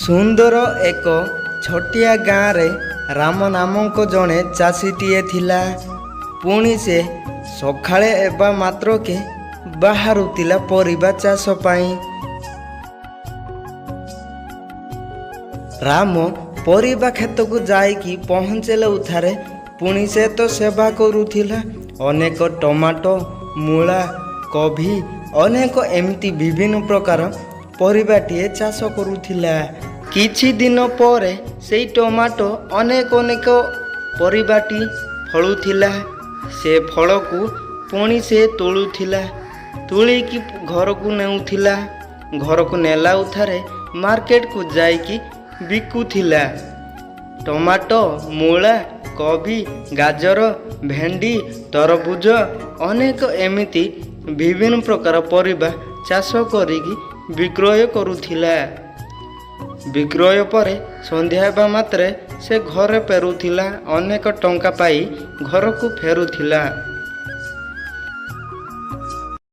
ସୁନ୍ଦର ଏକ ଛୋଟିଆ ଗାଁରେ ରାମ ନାମକ ଜଣେ ଚାଷୀଟିଏ ଥିଲା। ପୁଣି ସେ ସକାଳେ ହେବା ମାତ୍ରକେ ବାହାରୁଥିଲା ପରିବା ଚାଷ ପାଇଁ। ରାମ ପରିବା କ୍ଷେତକୁ ଯାଇକି ପହଞ୍ଚିଲେ ଉଠାରେ ପୁଣି ସେ ତ ସେବା କରୁଥିଲା। ଅନେକ ଟମାଟୋ, ମୂଳା, କୋବି, ଅନେକ ଏମିତି ବିଭିନ୍ନ ପ୍ରକାର ପରିବାଟିଏ ଚାଷ କରୁଥିଲା। କିଛି ଦିନ ପରେ ସେଇ ଟମାଟୋ ଅନେକ ଅନେକ ପରିବାଟି ଫଳୁଥିଲା। ସେ ଫଳକୁ ପୁଣି ସେ ତୋଳୁଥିଲା, ତୋଳିକି ଘରକୁ ନେଉଥିଲା। ଘରକୁ ନେଲା ଉଠାରେ ମାର୍କେଟକୁ ଯାଇକି ବିକୁଥିଲା। ଟମାଟୋ, ମୂଳା, କୋବି, ଗାଜର, ଭେଣ୍ଡି, ତରଭୁଜ, ଅନେକ ଏମିତି ବିଭିନ୍ନ ପ୍ରକାର ପରିବା ଚାଷ କରିକି ବିକ୍ରୟ କରୁଥିଲା। ବିକ୍ରୟ ପରେ ସନ୍ଧ୍ୟା ହେବା ମାତ୍ରେ ସେ ଘରେ ଫେରୁଥିଲା, ଅନେକ ଟଙ୍କା ପାଇ ଘରକୁ ଫେରୁଥିଲା।